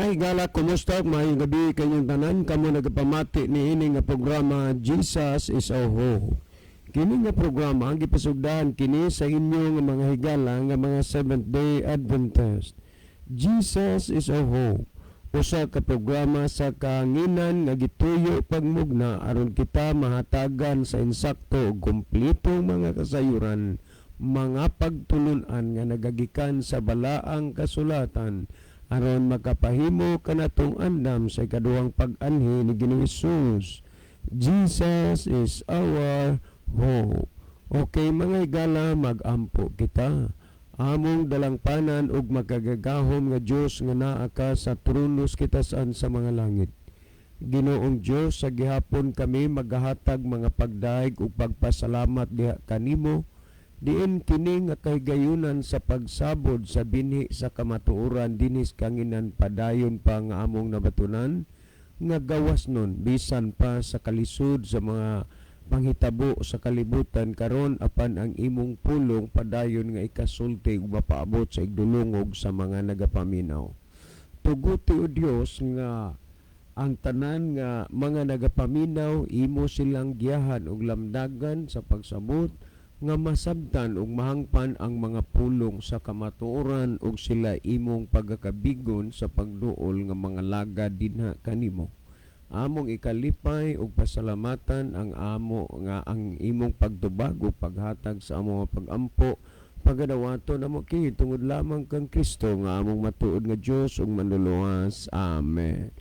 Mga higala, kumusta? Maayong gabi kanyong tanan. Kamo nagapamati ni ini nga programa, Jesus is Our Hope. Kini nga programa ang gipasugdan kini sa inyo nga mga higala nga mga Seventh Day Adventist. Jesus is Our Hope. Usa ka programa sa kahanginan nga gituyo pagmugna aron kita mahatagan sa insakto ug kumpletong mga kasayuran, mga pagtulunan nga nagagikan sa balaang kasulatan aron makapahimo kanatong andam sa ikaduhang pag-anhi ni Ginoong Hesus. Jesus is our hope. Okay, mga higala, magampo kita. Among dalangpanan ug makagagahom nga Dios nga naa ka sa trono sa kitasan sa mga langit. Ginoong Dios, sa gihapon kami magahatag mga pagdayeg ug pagpasalamat diha kanimo diin kini nga kahigayunan sa pagsabod sa binhi sa kamatuoran dinhi sa kahanginan padayon pa nga among nabatunan nga gawas nun bisan pa sa kalisod sa mga panghitabo sa kalibutan karon, apan ang imong pulong padayon nga ikasulti ug mapaabot sa igdulungog sa mga nagapaminaw. Tuguti, o Dios, nga ang tanan nga mga nagapaminaw imo silang giyahan ug lamdagan sa pagsabot nga masabtan ug mahangpan ang mga pulong sa kamatuoran ug sila imong pagakabigon sa pagduol nga mga lagad dinha kanimo. Among ikalipay ug pasalamatan ang amo nga ang imong pagtubag ug paghatag sa among pagampo. Pagadawaton namo kini tungod lamang kang Kristo nga among matuod nga Dios ug manluluwas. Amen.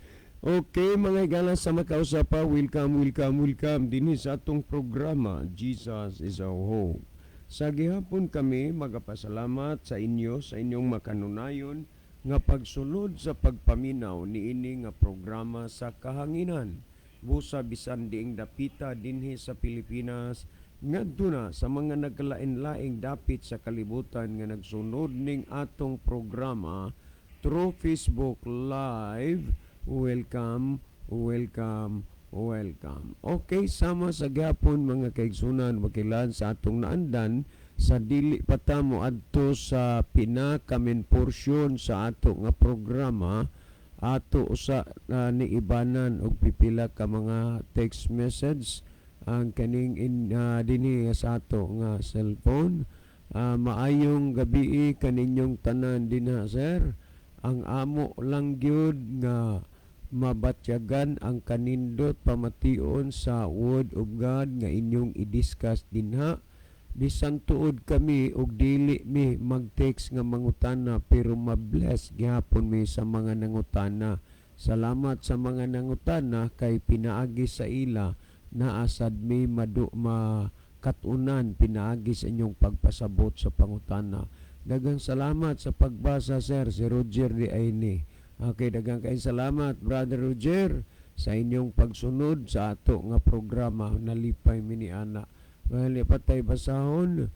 Okay, mga higala, sa makausapa, welcome, welcome, welcome dinhi sa atong programa, Jesus is Our Hope. Sa gihapon kami magapasalamat sa inyo sa inyong makanunayon nga pagsulod sa pagpaminaw niini nga programa sa kahanginan. Busa bisan diing dapita dinhi sa Pilipinas ngadto na sa mga nagkalain-laing dapit sa kalibutan nga nagsunod ning atong programa through Facebook Live. Welcome, welcome, welcome. Okay, sama sa gyapon, mga kaigsunan, makilan sa atong naandan sa dili pa ta mo adto sa pinaka-main portion sa ato nga programa, ato usa niibanan og pipila ka mga text message ang kaning dinhi sa ato nga cellphone. Maayong gabi kaninyong tanan dinha, sir. Ang amo lang gyud nga mabatyagan ang kanindot pamation sa Word of God nga inyong i-discuss dinha. Bisan tuod kami og dili mi mag-text nga mangutana, pero ma-bless gihapon mi sa mga nangutana. Salamat sa mga nangutana kay pinaagi sa ila naasad mi madu makatunan pinaagi sa inyong pagpasabot sa pangutana. Daghang salamat sa pagbasa, sir. Si Roger di Aini. Okay, daghang kay salamat, Brother Roger, sa inyong pagsunod sa ato nga programa. Nalipay mi ni ana. Well, patay basahon.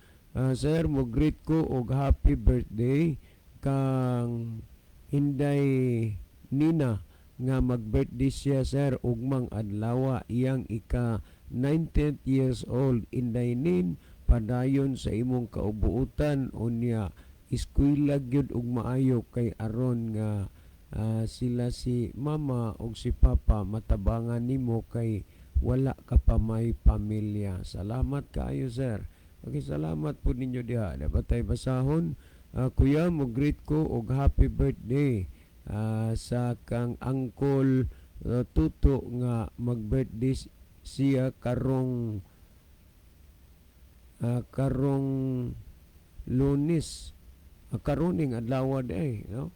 Sir, mo greet ko og happy birthday kang Inday Nina nga mag-birthday siya, sir, ugmang adlaw, iyang ika 19th years old. Inday Nin, padayon sa imong kaubuutan. Unya eskwela gyud og maayo kay aron nga sila si mama og si papa matabangan nimo kay wala ka pa may pamilya. Salamat kaayo, sir. Okay, salamat po ninyo diha. Dapat tay basahon. Kuya, mo greet ko og happy birthday sa kang Uncle Tuto nga mag-birthday siya karong Lunes. Karoning adlaw eh, no?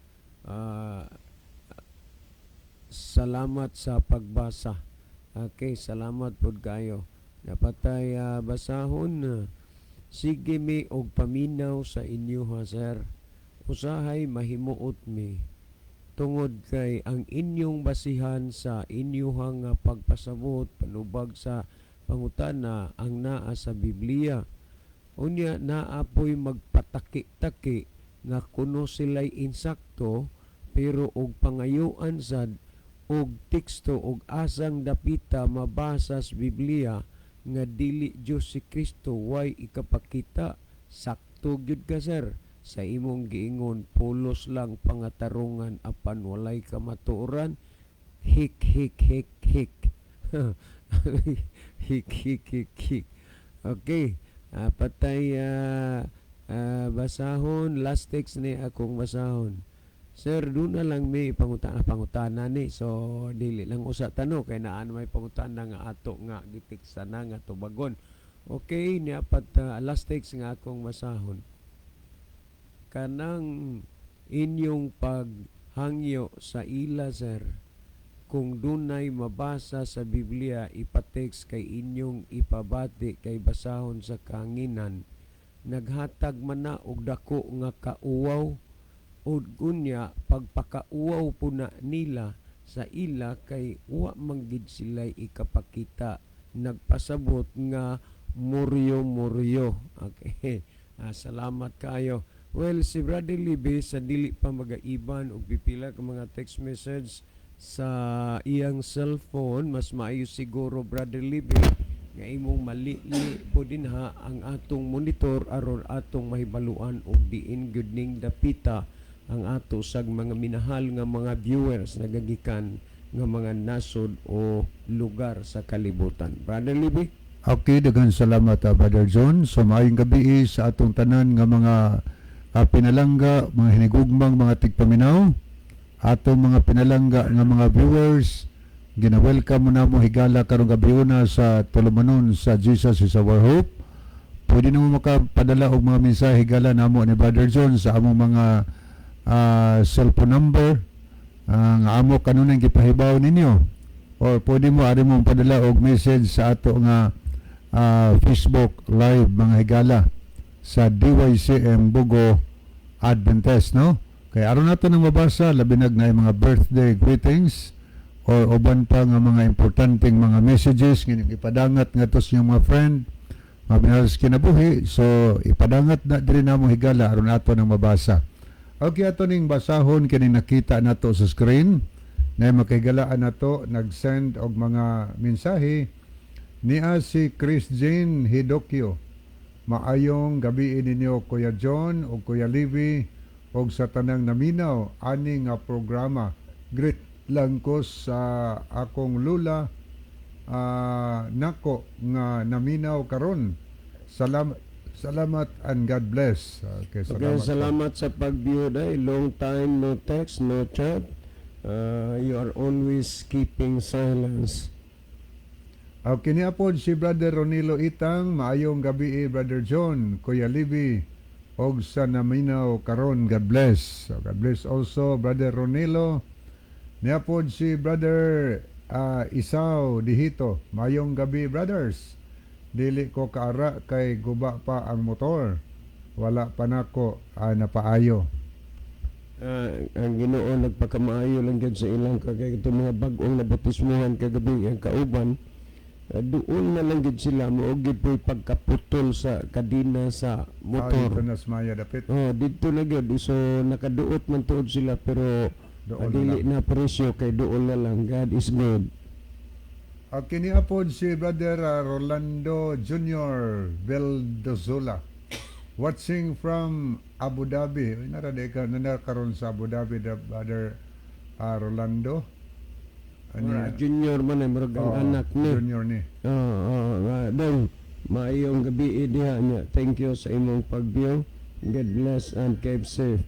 Salamat sa pagbasa. Okay, salamat pud kayo. Dapat tay basahon. Sige mi og paminaw sa inyo ha, sir. Usahay mahimuot mi tungod kay ang inyong basihan sa inyuhang pagpasabot panubag sa pangutana ang naa sa Biblia. Unya naa po'y magpataki-taki nga kuno sila'y insakto, pero og pangayuan sad og teksto og asang dapita mabasa sa Biblia nga dili Dios si Kristo, way ikapakita. Sakto gyud ka, sir. Sa imong giingon, pulos lang pangatarungan apan walay kamatuoran. Hik hik hik hik. Hik hik hik hik. Okay. Patay basahon last text ni akong basahon. Sir, doon na lang may pangutana, pangutana ni. So dili lang usa tano kay naan may pangutana nga ato nga gitiksa na nga tubagon. Okay, niya pat last text nga akong basahon. Kanang inyong paghangyo sa ila, sir, kung dunay mabasa sa Biblia, ipatext kay inyong ipabati kay basahon sa kahanginan. Naghatag man na og dako nga kauwaw ug unya pagpakauwaw po na nila sa ila kay wa man gid sila ikapakita, nagpasabot nga muryo muryo. Okay, salamat kayo. Well, si Brother Libby sa dili pa magaiban og pipila ka mga text message sa iyang cellphone, mas maayo siguro, Brother Libby, nga imong malili po din ha ang atong monitor aron atong mahibaluan og diin gyud ning dapita ang ato sag mga minahal nga mga viewers nagagikan nga mga nasod o lugar sa kalibutan. Brother Libby? Okay, daghan salamat, Brother John. So maayong gabi sa atong tanan nga mga pinalangga, mga hinigugmang mga tigpaminaw, atong mga pinalangga nga mga viewers. Gina-welcome mo na mo higala karong gabi sa tulumanon sa Jesus is Our Hope. Pwede na mo makapadala og mga mensahe higala namo ni Brother John sa among mga cellphone number nga amo kanunay gipahibaw ninyo or pwede mo ari mo padala og message sa ato nga Facebook Live, mga higala, sa DYCM Bogo Adventist, no? Kay aron nato nang mabasa, labi na yung mga birthday greetings or uban pa nga mga importanteng mga messages nga inyong ipadangat ngadto sa inyong mga friend, mga minahal sa kinabuhi. So ipadangat na diri namo higala aron ato nang mabasa. Okay, ato ning basahon kini nakita nato sa screen na makahigalaan nato nag-send og mga mensahe. Niya si Chris Jane Hidokyo. Maayong gabi ninyo, Kuya John o Kuya Livy, og sa tanang naminaw ani nga programa. Greet lang ko sa akong lula nako nga naminaw karon. Salamat, salamat and God bless. Okay, Okay, salamat. Salamat sa pag-view day. Long time no text, no chat. You are always keeping silence. Okay, niya pod si Brother Ronilo Itang, maayong gabi, Brother John, Kuya Libby, og sa naminaw karon, God bless. So, God bless also, Brother Ronilo. Niya pod si Brother Isaw Dihito, maayong gabi, brothers. Dili ko kaara kay guba pa ang motor. Wala pa nako napaayo. Ang Ginoo nagpakamaayo lang gyud sa ilang kay itong mga bag-ong nabautismuhan kagabi ang kauban, doon na lang gyud sila mao gyud po'y pagkaputol sa kadena sa motor. Dito na sa Maya dapit. Oh, dito na gyud. So nakaduot man tuod sila pero Doon na dili lang. Na presyo kay doon na lang. God is good. Okay, niya pod si Brother Rolando Jr. Veldozola. Watching from Abu Dhabi. Uy, nara di ka nana karon sa Abu Dhabi the Brother Rolando. Ano Mura, junior man ay murag ang Oo, anak ni. Junior ni. Oo, dong, maayong gabi diha niya. Thank you sa imong pag-view. God bless and keep safe.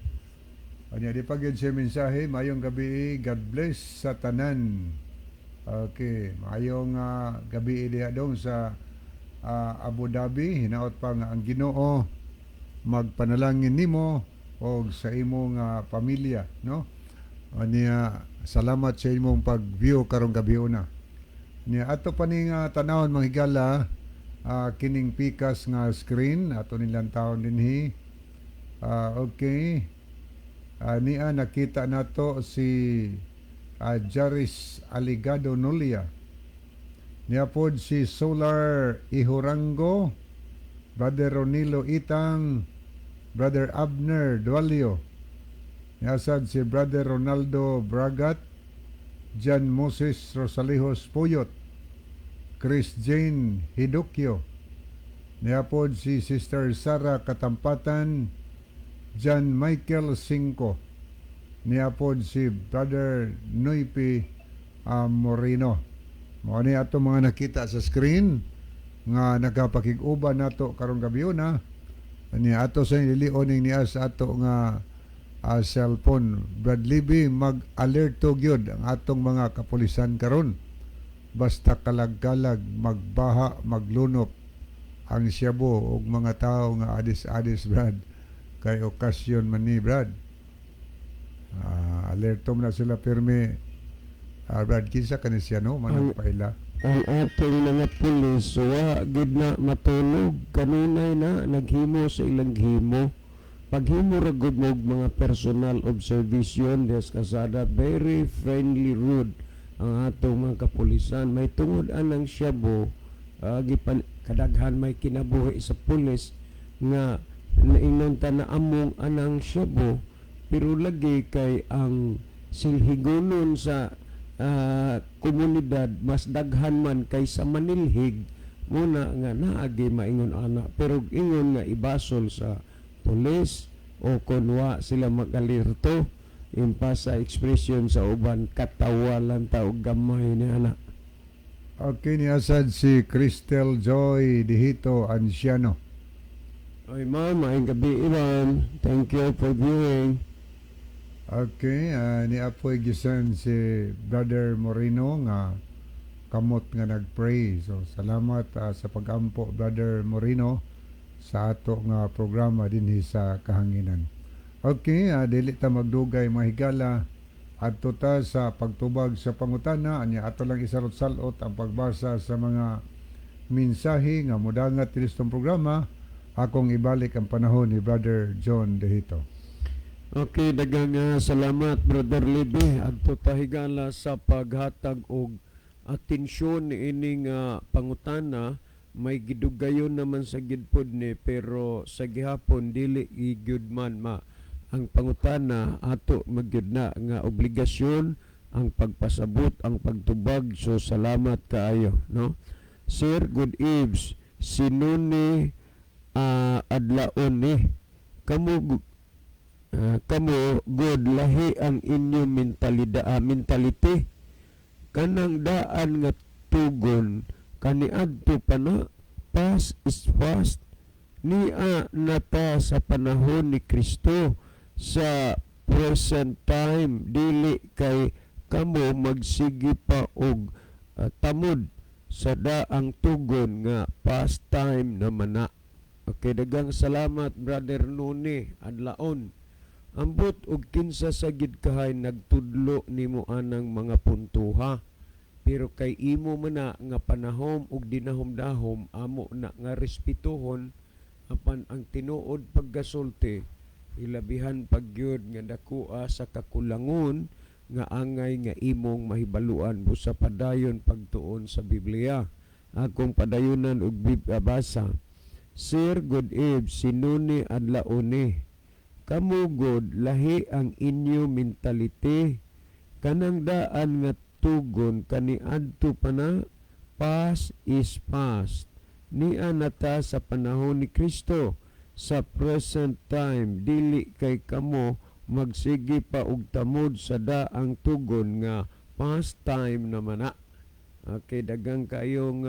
Anya di pa gyud siya mensahe, maayong gabi, God bless sa tanan. Okay, maayong gabi diha dong sa Abu Dhabi, hinaot pa nga ang Ginoo magpanalangin nimo og sa imong pamilya, no? Anya salamat sa imong pag-view karong gabi una. Nya ato pa ni nga tanawon, mga higala, kining pikas nga screen ato nilang taon dinhi. Okay. Niya nakita nato si Jaris Aligado Nulia. Niya pod si Solar Ihurango, Brother Ronilo Itang, Brother Abner Dualio. Niya sad si Brother Ronaldo Bragat, John Moses Rosalijos Puyot, Chris Jane Hidukyo. Niya pod si Sister Sara Katampatan, John Michael Cinco, niya pod si Brother Noipi Moreno. Mao ni ato mga nakita sa screen nga nagapakig-uban nato karong gabiuna ni ato sa lilion niya sa ato nga cellphone. Brad Libby, mag-alerto gyud ang atong mga kapulisan karon. Basta kalag-kalag, magbaha, maglunop ang siyabo og mga tao nga adis-adis, Brad, kay okasyon man ni, Brad. Alerto man na sila pirmi. Brad, kinsa kani siya, no manang paila? Ang atong mga pulis wa gid na matulog kanunay na naghimo sa ilang himo. Paghimo ra gud mo og mga personal observation des kasada, very friendly, rude ang atong mga kapulisan. May tungod anang syabo, gipan kadaghan may kinabuhi sa pulis nga naingnon ta na among anang syabo, pero lagi kay ang silhigunon sa komunidad mas daghan man kaysa manilhig muna nga naagi maingon ana, pero ingon nga ibasol sa pulis o kunwa sila magalerto impa sa expression sa uban, katawalan ta og gamay ni ana. Okay, ni asad si Cristel Joy Dihito Anciano. Oy ma'am, maayong gabi, ma'am. Thank you for viewing. Okay, ni apoy gisan si Brother Moreno nga kamot nga nagpray. So salamat sa pagampo, Brother Moreno, sa ato nga programa dinhi sa kahanginan. Okay, dili ta magdugay, mga higala, adto ta sa pagtubag sa pangutana. Anya ato lang isarot-salot ang pagbasa sa mga mensahe nga mudangat dinhi sa programa. Akong ibalik ang panahon ni Brother John Dehito. Okay, daghang salamat, Brother Libby. Adto ta, higala, sa paghatag og atensyon niining pangutana. May gidugayon naman sa gidpod ni, pero sa gihapon dili igyud man ma ang pangutana ato magyud na nga obligasyon ang pagpasabot, ang pagtubag. So salamat kaayo, no? Sir, good eves. Sinuni adlaon ni kamo. Kamo god lahi ang inyong mentality. Kanang daan nga tugon kaniadto pa na, past is past, nia nata sa panahon ni Kristo, sa present time. Dili kay kamo magsige pa og tamod sa daang tugon nga past time naman na. Okay, daghang salamat, Brother Noni Adlaon. Ambot og kinsa sa gid kahay nagtudlo nimo anang mga puntuha. Pero kay imo man na nga panahom ug dinahom-dahom, amo na nga respetuhon, apan ang tinuod paggasulti, ilabihan pagyud nga dakoa sa kakulangon nga angay nga imong mahibaluan busa padayon pagtuon sa Biblia. Akong padayunan og basa. Sir, good eve, sinuni adlaone. Kamo god lahi ang inyo mentality. Kanang daan nga tugon kaniadto pa na, past is past. Nia nata sa panahon ni Kristo, sa present time. Dili kay kamo magsige pa og tamod sa daang tugon nga past time naman na. Okay, daghang kayong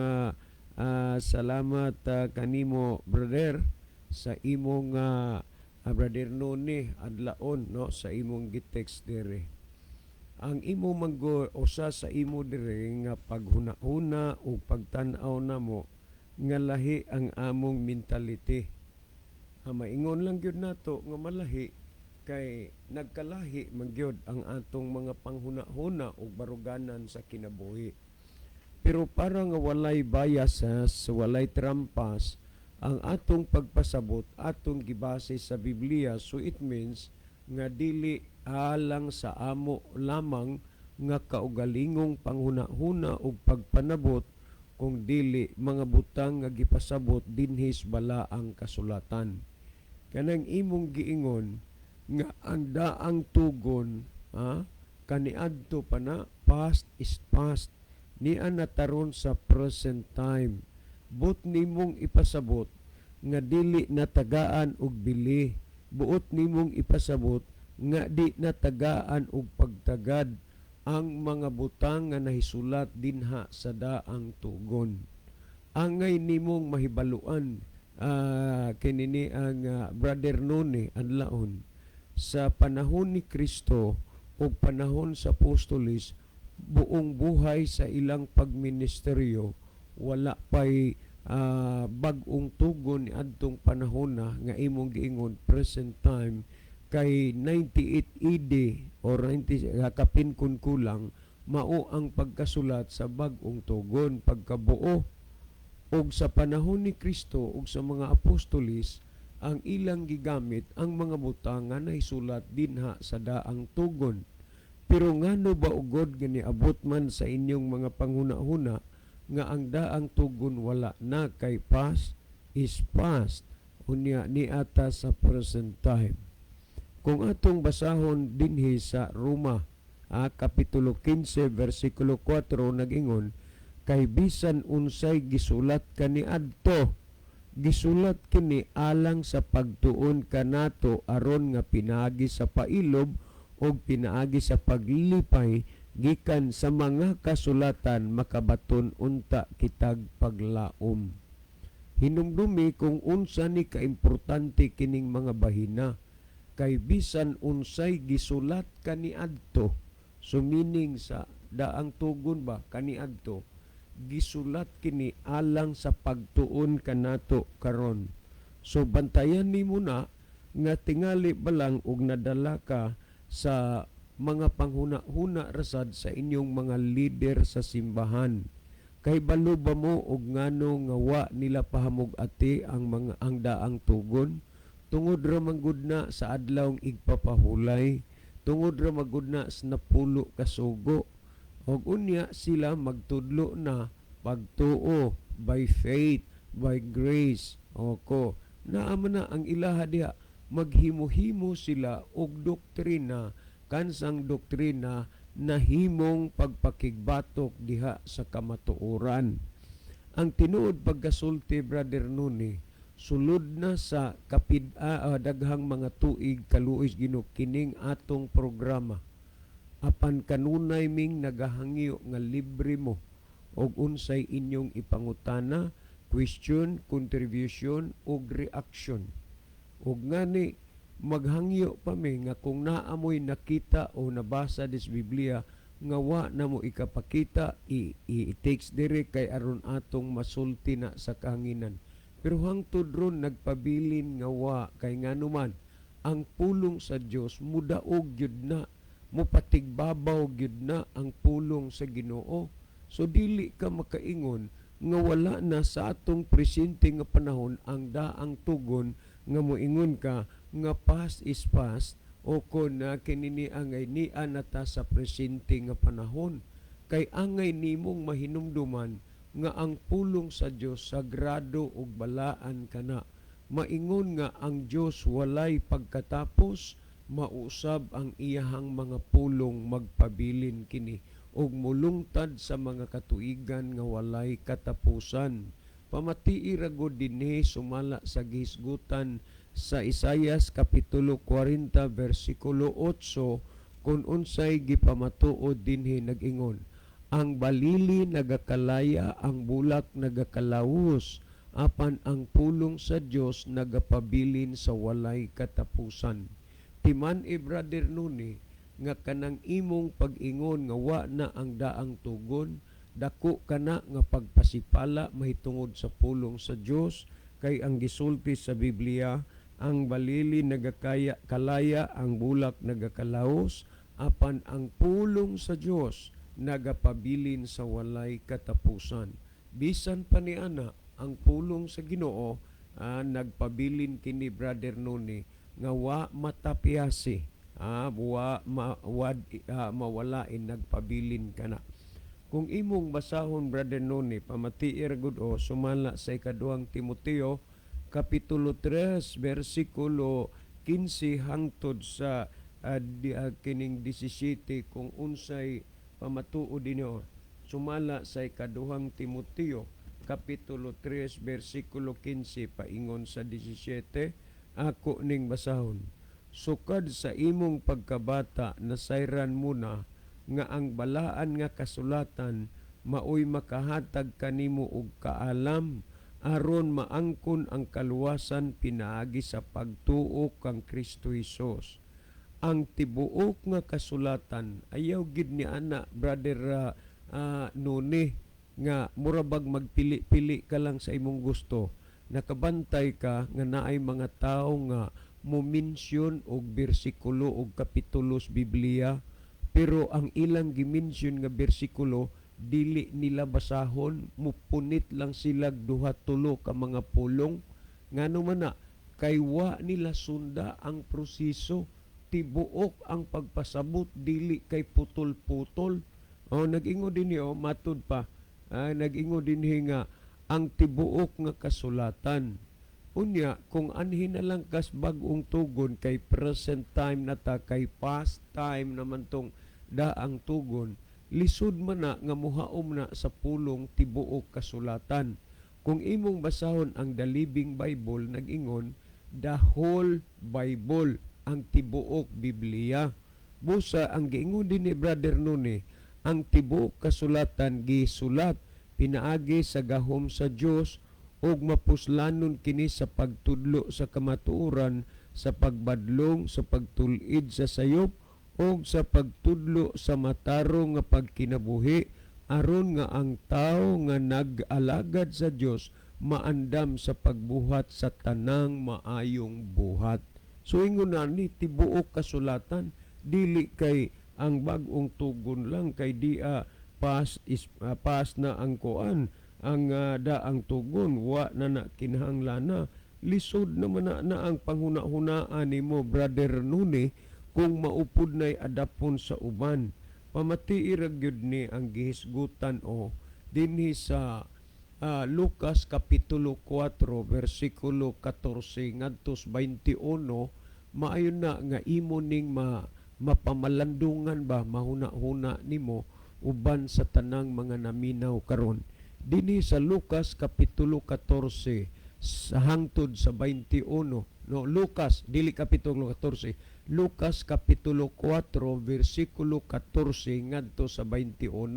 salamat kanimo, brother, sa imong brother Noni Adlaon, no, sa imong gitext diri. Ang imo manggo usa sa imo diri nga paghuna-huna o pagtan-aw namo nga lahi ang among mentality. Maingon lang gyud nato nga malahi kay nagkalahi man gyud ang atong mga panghuna-huna ug baruganan sa kinabuhi. Pero para nga walay biases, walay trampas, ang atong pagpasabot atong gibase sa Biblia. So it means nga dili alang sa amo lamang nga kaugalingong panghuna-huna ug pagpanabot, kung dili mga butang nga gipasabot dinhi sa balaang kasulatan. Kanang imong giingon nga ang daang tugon kaniadto pa na, past is past, nia na taron sa present time. But nimong ipasabot nga dili natagaan og bili. Buot nimong ipasabot nga di natagaan og pagtagad ang mga butang nga nahisulat dinha sa daang tugon. Angay nimong mahibaluan, kinini ang Brother Noni Anlaon, sa panahon ni Kristo ug panahon sa apostoles, buong buhay sa ilang pagministeryo, wala pay bag-ong tugon ni adtong panahon na nga imong giingon present time, kay 98 AD or 90 kapin kun kulang mao ang pagkasulat sa bag-ong tugon, pagkabuo. Og sa panahon ni Kristo ug sa mga apostoles, ang ilang gigamit ang mga butang nga nahisulat dinha sa daang tugon. Pero ngano ba ugod nga niabot man sa inyong mga panghuna-huna nga ang daang tugon wala na, kay past is past, unya niata sa present time? Kung atong basahon dinhi sa Roma, Kapitulo 15 versikulo 4, nagingon, "Kay bisan unsay gisulat kaniadto, gisulat kini alang sa pagtuon kanato, aron nga pinaagi sa pailob ug pinaagi sa paglipay gikan sa mga kasulatan makabaton unta kitag paglaom." Hinumdumi kung unsa ni kaimportante kining mga bahina, kay bisan unsay gisulat kaniadto, so meaning sa daang tugon ba kaniadto, gisulat kini alang sa pagtuon kanato karon. So bantayan nimo na nga tingali balang og nadala ka sa mga panghuna-huna rasad sa inyong mga leader sa simbahan. Kay balo ba mo og ngano nga wa nila pahamug-ati ang daang tugon? Tungod ra man gud na sa adlawng igpapahulay, tungod ra man gud na sa napulo ka sugo. Og unya sila magtudlo na pagtuo by faith, by grace. Oko, naa man na ang ilaha diha, maghimo-himo sila og doktrina, kansang doktrina nahimong pagpakigbatok diha sa kamatuoran. Ang tinuod pagkasulti, Brother Nuni, sulod na sa kapid daghang mga tuig, kaluoy Ginoo kining atong programa. Apan kanunay ming nagahangyo nga libre mo og unsay inyong ipangutana, question, contribution ug reaction. Ug ngani maghangyo pa mi nga kung naa moy nakita o nabasa dis Biblia nga wa na mo ikapakita, i-text dire kay aron atong masulti na sa kahanginan. Pero hangtod ron nagpabilin nga wa, kay nganuman ang pulong sa Dios mudaog gyud na, mupatigbabaw gyud na ang pulong sa Ginoo. So dili ka makaingon nga wala na sa atong presente nga panahon ang daang tugon, nga moingon ka nga past is past o kon na kinini angay nia na ta sa presente nga panahon. Kay angay nimong mahinumduman nga ang pulong sa Dios sagrado ug balaan kana. Maingon nga ang Dios walay pagkatapos, mausab ang iyahang mga pulong, magpabilin kini ug mulungtad sa mga katuigan nga walay katapusan. Pamatii ra gud dinhi sumala sa gihisgutan sa Isayas Kapitulo 40 versikulo 8 kung unsay gipamatuod dinhi. Nag-ingon, "Ang balili nagakalaya, ang bulak nagakalawos, apan ang pulong sa Dios nagapabilin sa walay katapusan." Timan e, Brother Nuni, nga kanang imong pag-ingon nga wa na ang daang tugon, dako kana nga pagpasipala mahitungod sa pulong sa Dios, kay ang gisulti sa Biblia, ang balili nagakaya kalaya, ang bulak nagakalaos, apan ang pulong sa Dios nagapabilin sa walay katapusan. Bisan pa ni ana, ang pulong sa Ginoo nagpabilin kini, Brother Noni, nga wa matapyasi, wa mawalain, nagpabilin kana. Kung imong basahon, Brother Noni, pamatii ra gud o sumala sa ikaduhang Timoteo Kapitulo 3 versikulo 15 hangtod sa kining 17 kung unsay pamatuod dinhi. Sumala sa ikaduhang Timoteo Kapitulo 3 versikulo 15 paingon sa 17. Ako ning basahon. "Sukad sa imong pagkabata nasayran mo na nga ang balaan nga kasulatan maoy makahatag kanimo og kaalam aron maangkon ang kaluwasan pinaagi sa pagtuo kang Kristo Hesus." Ang tibuok nga kasulatan, ayaw gid ni ana, Brother Nune, nga mura bag magpili-pili ka lang sa imong gusto. Nakabantay ka nga naay mga tawo nga mo mention og bersikulo og kapitulo sa Biblia, pero ang ilang gi-mention nga bersikulo dili nila basahon, mupunit lang sila duha tulo ka mga pulong. Ngano man na? Kay wa nila sunda ang proseso. Tibuok ang pagpasabot, dili kay putol-putol. Oh, nag-ingon din, oh, matud pa. Ah, nag-ingon din nga ang tibuok nga kasulatan. Unya kung anhin na lang kas Bag-ong Tugon, kay present time na ta, kay past time naman tong Daang Tugon, lisod man na nga muhaom na sa pulong tibuok kasulatan. Kung imong basahon ang The Living Bible, nag-ingon the whole Bible, ang tibuok Biblia. Busa ang giingon din ni Brother Nune, ang tibuok kasulatan gisulat pinaagi sa gahom sa Dios ug mapuslanon kini sa pagtudlo sa kamatuoran, sa pagbadlong, sa pagtul-id sa sayop ug sa pagtudlo sa matarong nga pagkinabuhi, aron nga ang tawo nga nag-alagad sa Dios maandam sa pagbuhat sa tanang maayong buhat. So ingon na ni tibuok kasulatan, dili kay ang Bag-ong Tugon lang, kay dia past is past na ang kuan, ang Daang Tugon wa na na kinahanglan. Lisod naman na, na ang panghuna-hunaan nimo, Brother Nune, kung maupod na'y adapon sa uban. Pamatii ra gyud ni ang gihisgutan o dinhi sa Lucas kapitulo 4 bersikulo 14 ngadto 21. Maayo na nga imo ning mapamalandungan ba, mahuna-huna nimo uban sa tanang mga naminaw karon. Dinhi sa Lucas kapitulo 14 sa hangtod sa 21, no? Lucas, dili kapitulo 14, Lucas kapitulo 4 bersikulo 14 ngadto sa 21.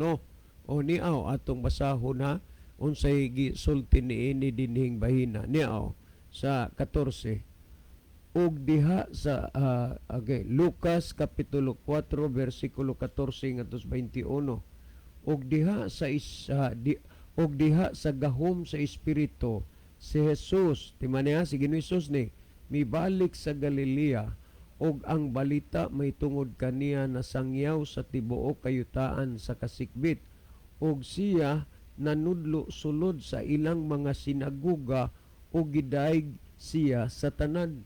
O niaw, atong basahon ha, unsay gisulti niini dinhing bahina. Niaw sa 14. Ug diha sa okay, Lucas kapitulo 4 bersikulo 14 ngadto sa 21. Ug diha sa isa di, ug diha sa gahom sa Espiritu si Jesus, timaniha, si Ginoo Hesus ni mibalik sa Galilea, ug ang balita may tungod kaniya nasangyaw sa tibuok kayutaan sa kasikbit. Ug siya nanudlo sulod sa ilang mga sinagoga ug gidayeg siya sa tanan.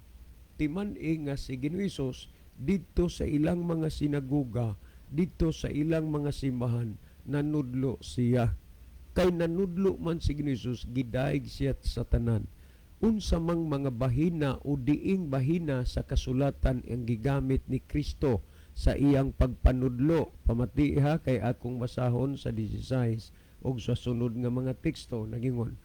Timan-i nga si Ginoo Hesus didto sa ilang mga sinagoga, didto sa ilang mga simbahan, nanudlo siya. Kay nanudlo man si Ginoo Hesus, gidayeg siya sa tanan. Unsa mang mga bahina o diing bahina sa kasulatan ang gigamit ni Kristo sa iyang pagpanudlo? Pamati ha, kay akong basahon sa 16 ug sa sunod nga mga teksto. Nagingon,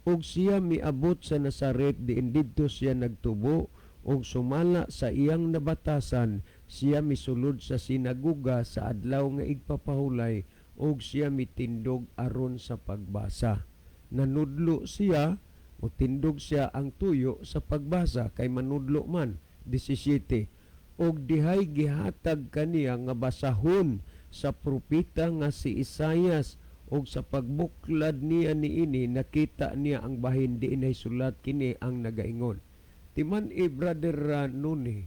"Ug siya miabot sa Nazaret diin didto siya nagtubo, ug sumala sa iyang nabatasan siya misulod sa sinagoga sa adlaw nga igpapahulay, ug siya mitindog aron sa pagbasa." Nanudlo siya o tindog siya ang tuyo sa pagbasa kay manudlo man. 17. "Ug dihay gihatag kaniya nga basahon sa propeta nga si Isayas, ug sa pagbuklad niya niini nakita niya ang bahin diin ay sulat kini ang nagaingon." Timan-i, Brother Nuni,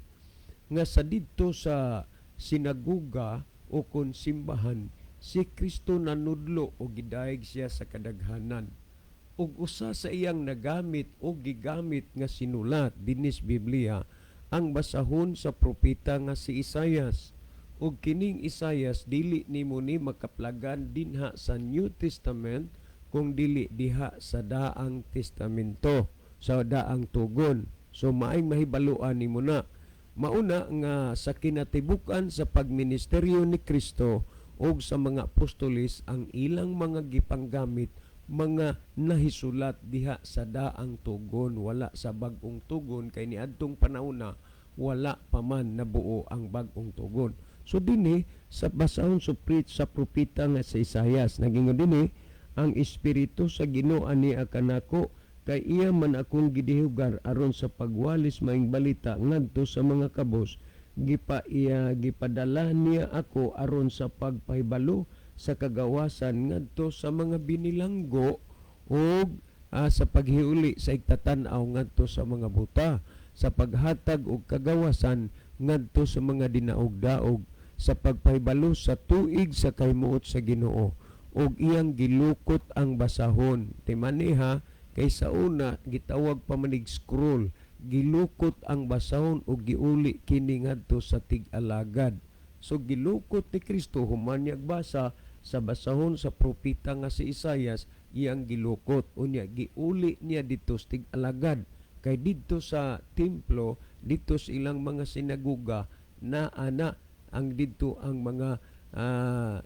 nga sa didto sa sinagoga o kon simbahan si Kristo nanudlo o gidayeg siya sa kadaghanan. Ug usa sa iyang nagamit o gigamit nga sinulat dinis Biblia ang basahon sa propeta nga si Isayas. Ug kining Isayas dili nimo ni makaplagan dinha sa New Testament kung dili diha sa Daang Testamento, sa Daang Tugon. So maayong mahibaluan nimo na. Mauna nga sa kinatibuk-an sa pagministeryo ni Kristo ug sa mga apostoles, ang ilang mga gipanggamit mga nahisulat diha sa daang tugon, wala sa bag-ong tugon, kay niadtong panahon na wala pa man nabuo ang bag-ong tugon. So dinhi sa basahon sa sa propeta nga sa Isayas, nagingon dinhi, "Ang espiritu sa Ginoo ania kanako, kay iya man akong gidihugar aron sa pagwalis maayong balita ngadto sa mga kabos. Gipa iya gipadala niya ako aron sa pagpahibalo sa kagawasan ngadto sa mga binilanggo ug sa paghiuli sa igtatan-aw ngadto sa mga buta, sa paghatag og kagawasan ngadto sa mga dinaog-daog, sa pagpahibalo sa tuig sa kahimuot sa Ginoo." Ug iyang gilukot ang basahon. Timaniha, kay sa una gitawag pa manig scroll. Gilukot ang basahon ug giuli kini ngadto sa tig-alagad. So gilukot ni Kristo human niya basa sa basahon sa propeta nga si Isayas, iyang gilukot, unya giuli niya didto sa tig-alagad, kay didto sa templo, didto sa ilang mga sinagoga na ana ang didto ang mga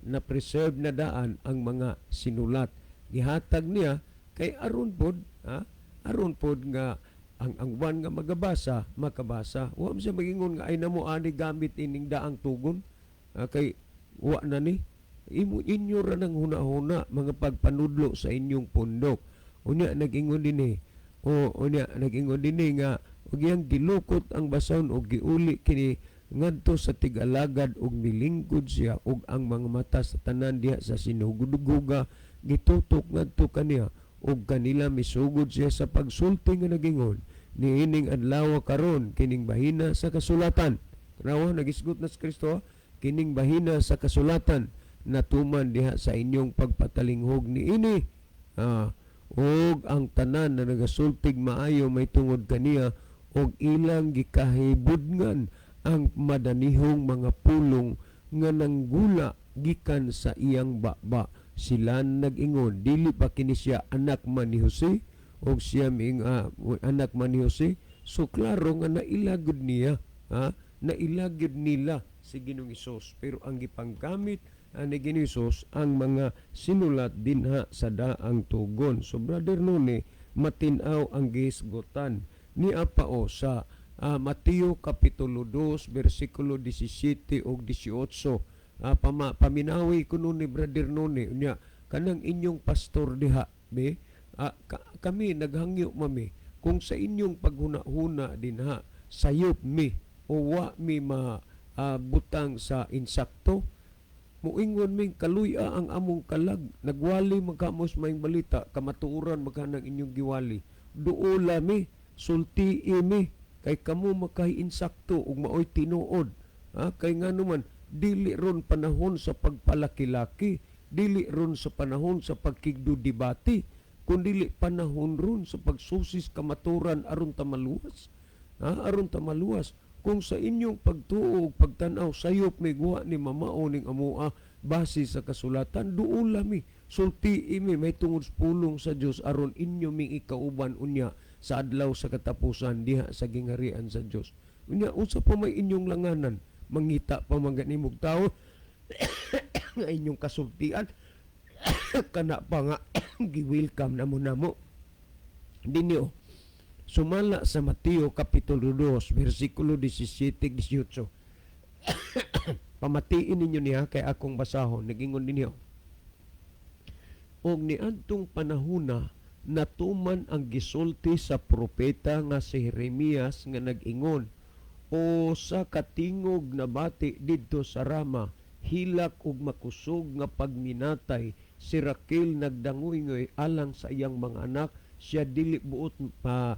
na-preserve na daan ang mga sinulat. Gihatag niya kay aron pod, ha, aron pod nga ang uban nga magabasa makabasa. Wa man siya magingon nga ay namo ani gamit ining daang tugon, kay wa na ni imo inyo ra nang huna-huna mga pagpanudlo sa inyong pundok. Unya nag-ingon dinhi o unya nag-ingon dinhi nga ug iyang gilukot ang basahon og giuli kini ngadto sa tig-alagad, ug milingkod siya, ug ang mga mata sa tanan diha sa sinagoga gitutok ngadto kaniya, ug kanila misugod siya sa pagsulti nga nagingon, "Niining adlaw karon kining bahina sa kasulatan." Tanawa, nagisgot na si Kristo, ha? "Kining bahina sa kasulatan natuman diha sa inyong pagpatalinghog niini." Ug ang tanan na nagasultig maayo may tungod kaniya, ug ilang gikahibudngan ang madanihong mga pulong nga nanggula gikan sa iyang baba. Sila nag-ingon, "Dili pa kini siya anak man ni Jose?" Og siya miing, anak man ni Jose. So klaro nga nailagod niya, ha? Nailagod nila si Ginoong Hesus, pero ang gipanggamit ni Ginoong Hesus ang mga sinulat dinha sa daang tugon. So Brother Noni, matin-aw ang gihisgutan ni Apao sa Mateo kapitulo 2 bersikulo 17 ug 18. Paminawi kuno ni Brother Noni, unya kanang inyong pastor diha be, kami naghangyo mami kung sa inyong paghuna-huna dinha sayop mi o wa mi ma butang sa insakto. Muingon ming kaluya ang among kalag, nagwali man kamo sa maayong balita, kamatuoran man kanang inyong giwali. Duola mi, sultii mi, kay kamo makay insakto ug maoy tinuod, ha? Kay ngano man dili ron panahon sa pagpalaki-laki, dili ron sa panahon sa pagkigdo-debate, kun dili panahon ron sa pagsusis kamaturan aron ta maluwas, ha? Aron ta maluwas. Kung sa inyong pagtuo ug pagtan-aw sayop mi guwa ni mamao ning amoa base sa kasulatan, duola mi, sultii mi may tungod sa pulong sa Dios aron inyo ming ikauban unya sa adlaw sa katapusan diha sa gingharian sa Dios. Unya unsa pa may inyong langanan? Mangita pa man gani mog tawo nga inyong kasultian, kana pa nga gi-welcome namo namo dinhi oh. Sumala sa Mateo kapitulo 2 bersikulo 17 18. Pamatiin ninyo niya kay akong basahon. Nagingon ninyo, "Og niadtong panahona natuman ang gisulti sa propeta nga si Jeremias nga nag-ingon, 'O sa katingog nabati didto sa Rama, hilak ug makusog nga pagminatay. Si Raquel nagdangoy alang sa iyang mga anak, siya dili buot pa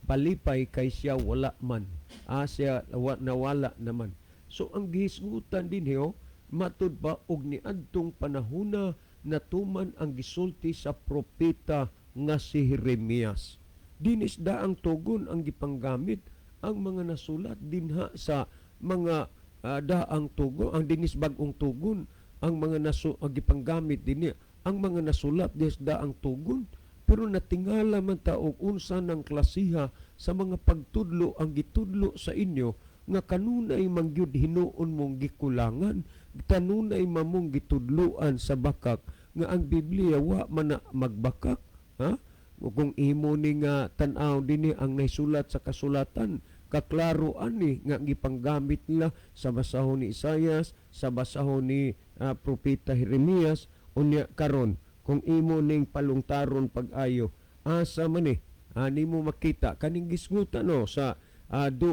palipay kay siya wala man, siya nawala naman.'" So ang gihisgutan dinhi oh, matud pa, "Og niadtong panahona natuman ang gisulti sa propeta nga si Jeremias." Dinis daang tugon ang gipanggamit ang mga nasulat dinha sa mga daang tugon, ang dinis bag-ong tugon ang mga ang gipanggamit dinhi, ang mga nasulat des daang tugon. Pero natingala man ta og unsa ng klasiha sa mga pagtudlo ang gitudlo sa inyo nga kanunay man gyud hinuon mong gikulangan, kanunay mamong gitudloan sa bakak. nga ang Biblia wa man na magbakak, ha? Kung imo ni nga tan-aw dinhi ang naisulat sa kasulatan, kaklaro ani nga gipanggamit nila sa basahon ni Isayas, sa basahon ni propeta Jeremias. Unya karon kung imo ning palungtaron pag-ayo, asa man ni ani mo makita kaning gisgutan, no, sa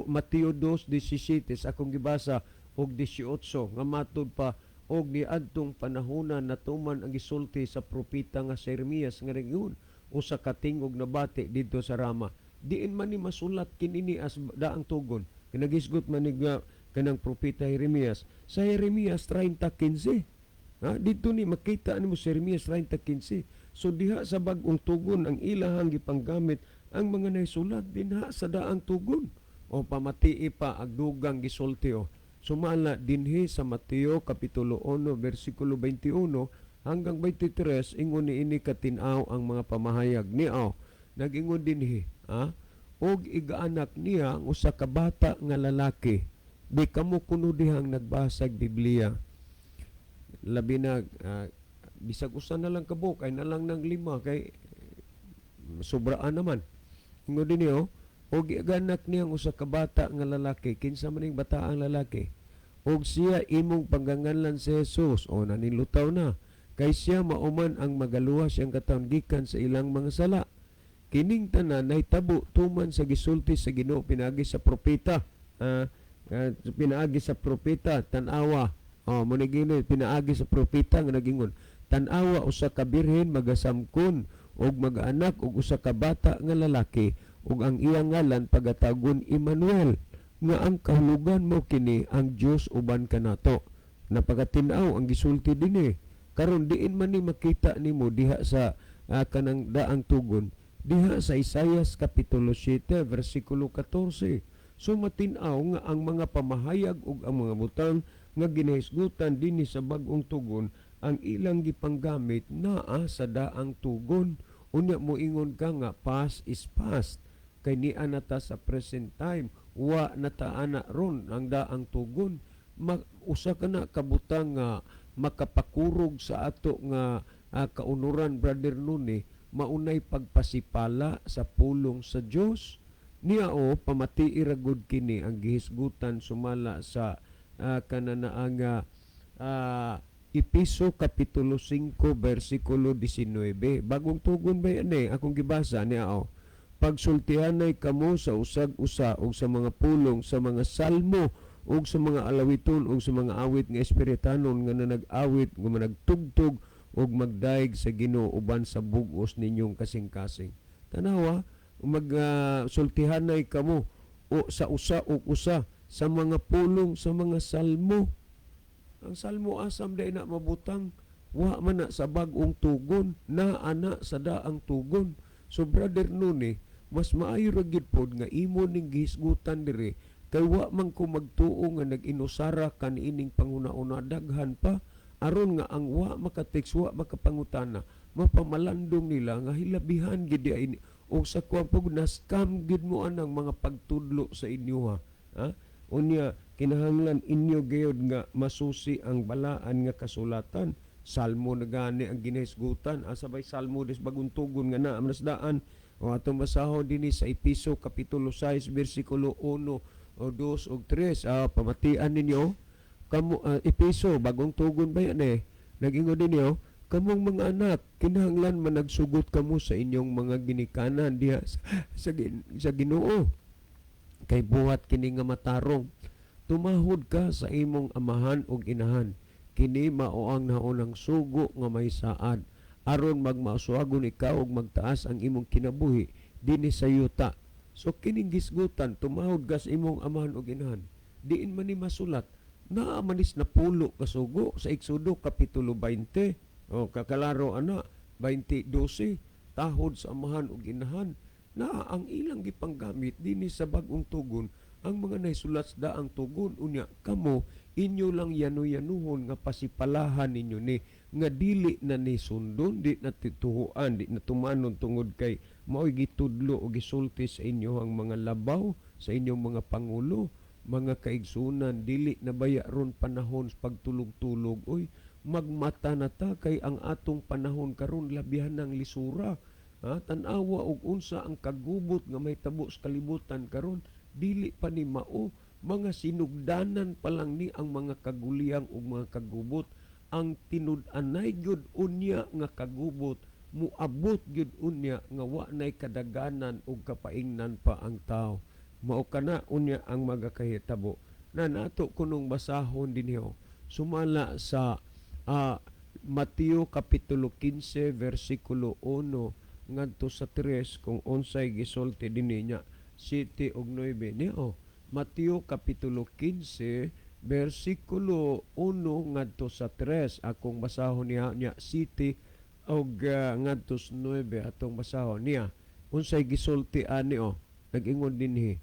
Mateo 2:17 sa akong gibasa og 18 nga matud pa, og niadtong panahona natuman ang gisulti sa propeta nga si Jeremias nga nag-ingon, usa ka tingog nabati didto sa Rama. Diin man ni masulat kinini as daang tugon? Kinagisgot man ni nga kanang propeta Jeremias sa Jeremias 30:15. Ha, dito ni makita nimo sa Jeremias 30:15. So diha sa bag-ong tugon ang ilahang gipanggamit ang mga naisulat dinha sa daang tugon. O pamatii pa ang dugang gisulti o. Sumala dinhi sa Mateo kapitulo 1 bersikulo 21 hanggang 23, ingon ni ini katin-aw ang mga pamahayag niaw. Nagingon dinhi, ha? Og igaanak niya ang usa ka bata nga lalaki. Di kamo kuno dihang nagbasag Biblia. Labi na bisag usa na lang kabuk ay na lang ng lima kay sobraan naman. Ingon dinhi oh, og iganak niya ang usa ka bata nga lalaki. Kinsa man ning bataang lalaki? Og siya imong pangganganlan si Jesus. O nanilutaw na. Kay siya mauman ang magaluwas siyang katawhan gikan sa ilang mga sala. Kining tanan nahitabo tuman sa gisulti sa Ginoo pinaagi sa propeta. Pinaagi sa propeta, tan-awa. Oh, mo ni pinaagi sa propeta nga nagingon. Tan-awa, usa ka birhen magasamkon og magaanak og usa ka bata nga lalaki ug ang iyang ngalan pagatagon Emmanuel, nga ang kahulugan mo kini ang Dios uban kanato. Napakatin-aw ang gisulti dinhi. Karon diin man ni makita nimo diha sa kanang daang tugon? Diha sa Isayas kapitulo 7 versikulo 14. So matin-aw nga ang mga pamahayag ug ang mga butang nga ginahisgutan dinhi sa bag-ong tugon, ang ilang gipanggamit naa sa daang tugon. Unya moingon ka nga past is past kay niya na ta sa present time, wa na ta ana ron ang daang tugon. Usa ka na kabutang nga makapakurog sa ato nga kaunuran, Brother Nuni, maunay pagpasipala sa pulong sa Dios. Niya o pamatii ra gud kini ang gihisgutan sumala sa kananaang Epeso kapitulo 5 versikulo 19. Bagong tugon ba yan eh? Akong gibasa niya o. Pagsultihanay kamo sa usag-usa og sa mga pulong sa mga salmo ug sa mga alawiton ug sa mga awit nga espiritanon nga nanag-awit nga managtugtog ug magdaig sa Ginoo uban sa bug-os ninyong kasing-kasing. Tanawa, magsultihanay kamo o sa usa ug usa sa mga pulong sa mga salmo. Ang salmo asam day na mabutang? Wa man na sa bag-ong tugon, na ana sa daang tugon. So Brother Nuni, mas maayo ra gyud pod nga imo ning gihisgutan diri kay wa man ko magtuo nga nag-inusara kaniining panghuna-una, daghan pa, aron nga ang wa makatext, wa makapangutana, mapamalandong nila nga hilabihan gid di ay og sa kuang pug na scam gid mo anang mga pagtudlo sa inyo, ha. Ha? Unya kinahanglan inyo gayud nga masusi ang balaan nga kasulatan. Salmo na gani ang ginahisgutan. Asa bay salmo des bagong tugon nga naa man daan? O atong basahon dinhi sa Epeso kapitulo 6 bersikulo 1 o 2 o 3. Pamatian ninyo kamo, Epeso, bagong tugon ba yan eh? Nag-ingon ninyo, kamong mga anak, kinahanglan managsugot kamo sa inyong mga ginikanan diha sa Ginoo kay buhat kini nga matarong. Tumahod ka sa imong amahan ug inahan, kini mao ang naunang sugo nga may saad, aron magmauswagon ikaw ug magtaas ang imong kinabuhi dinhi sa yuta. So kining gisgutan, tumahod ka sa imong amahan ug inahan, diin man ni masulat? Naa manis na pulo kasugo sa Exodo kapitulo 20. O kakalaro ana 20:12, tahod sa amahan ug inahan. Na ang ilang gipanggamit dinhi sa bag-ong tugon ang mga naisulat sa daang tugon. Unya kamo inyo lang yano-yanuhon nga pasipalahan ninyo ni nga dili na ni sundon, di na tituhuan, di na tumanon tungod kay mao'y gitudlo o gisulti sa inyo ang mga labaw, sa inyong mga pangulo. Mga kaigsunan, dili na baya ron panahon sa pagtulog-tulog oy. Magmata na ta kay ang atong panahon karon labihan ng lisura. Ha? Tan-awa og unsa ang kagubot nga mahitabo sa kalibutan karon, dili pa ni mao, mga sinugdanan pa lang ni ang mga kaguliyang ug mga kagubot. Ang tinud-anay gyud unya nga kagubot, muabot gyud unya nga wa nay kadaganan ug kapaingnan pa ang tao. Mao kana unya ang magakahitabo na nato kunong basahon dinhi sumala sa Mateo kapitulo 15 versikulo 1 ngadto sa 3 kung unsay gisulti dinhi nya 7 ug 9 niyo. Mateo kapitulo 15 versikulo 1 ngadto sa 3 akong basahon niya nya 7 og ngadto sa 9 atong basahon niya unsay gisulti ani o. Nag-ingon dinhi,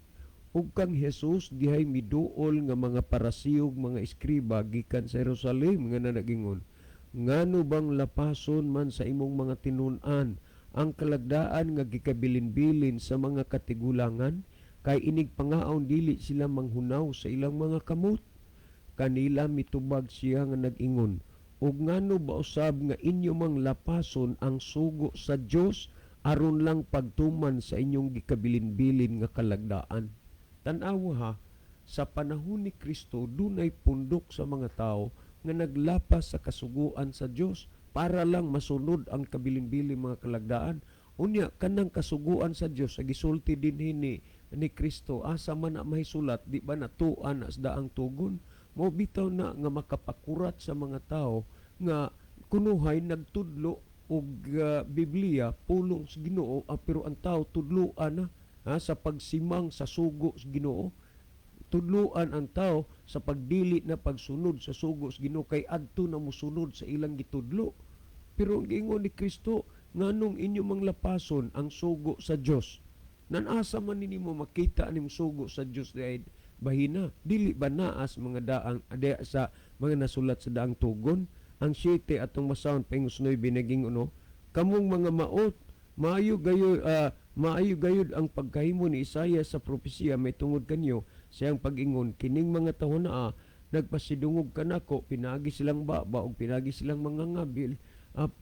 "Ug kang Jesus dihay miduol nga mga Parasiyo ug mga eskriba gikan sa Jerusalem nga nanagingon, 'Ngano bang lapason man sa imong mga tinun-an ang kalagdaan nga gikabilin-bilin sa mga katigulangan? Kay inig pangaon dili sila manghunaw sa ilang mga kamot.' Kanila mitubag siya nga nag-ingon, 'Ug ngano ba usab nga inyo mang lapason ang sugo sa Dios aron lang pagtuman sa inyong gikabilin-bilin nga kalagdaan?'" Tan-awa ha, sa panahon ni Kristo dunay pundok sa mga tao nga naglapas sa kasuguan sa Dios para lang masunod ang kabilin-bilin mga kalagdaan. Unya kanang kasuguan sa Dios sa gisulti dinhi ni Kristo, asa man na mahisulat? Di ba natuan na sa daang tugon? Mo bitaw na nga makapakurat sa mga tao nga kunuhay nagtudlo og Biblia, pulong sa Ginoo, pero ang tao tudloan na ha, sa pagsimang sa sugo sa Ginoo. Tudloan ang tao sa pagdili na pagsunod sa sugo sa Ginoo kay adto na mosunod sa ilang gitudlo. Pero ang giingon ni Kristo, "Nganong inyo mang lapason ang sugo sa Dios?" Nanasa man nimo makita ning sugo sa Dios diay bahina? Dili ba naas mga daang adi sa mga nasulat sa daang tugon? Ang 7 atong basahon paingon 9, naging uno, "Kamong mga maot, maayo gayud ang pagkahimo ni Isaiah sa propesiya may tungod kanyo siyang pag-ingon, 'Kining mga tawo naa nagpasidungog kanako pinagi silang baba ug pinagi silang mga ngabil,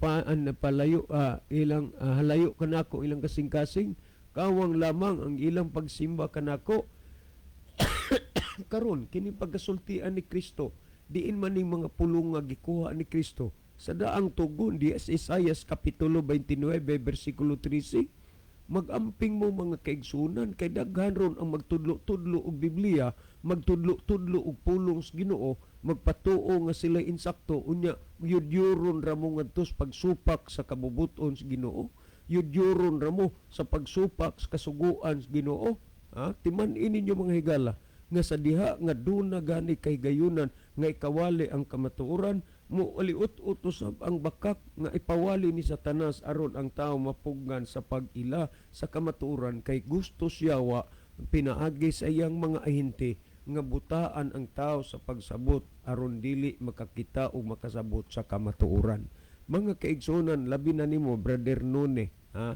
pa, an, palayo ilang halayo kanako ilang kasing-kasing, kawang lamang ang ilang pagsimba kanako.'" Karon kini pagkasultian ni Kristo, diin man ning mga pulong nga gikuha ni Kristo? Sa daang tugon di sa Isaias kapitulo 29 bersikulo 13. Magamping mo, mga kaigsunan, kay daghan ron ang magtudlo-tudlo og Biblia, magtudlo-tudlo og pulong sa Ginoo, magpatuo nga sila insakto, unya yudyuron ra mo ngadto sa pagsupak sa kabubuton sa Ginoo, yudyuron ra mo sa pagsupak sa kasuguan sa Ginoo. Ha, timan-i ninyo, mga higala, nga sa diha nga duna gani kay gayunan nga ikawali ang kamatuoran, mo aliut-ut usab ang bakak nga ipawali ni Satanas aron ang tao mapugnan sa pag-ila sa kamatuoran, kay gusto siyawa pinaagi sa iyang mga ahente nga butaan ang tao sa pagsabot aron dili makakita o makasabot sa kamatuoran. Mga kaigsunan, labi na nimo, Brother Nune, ha?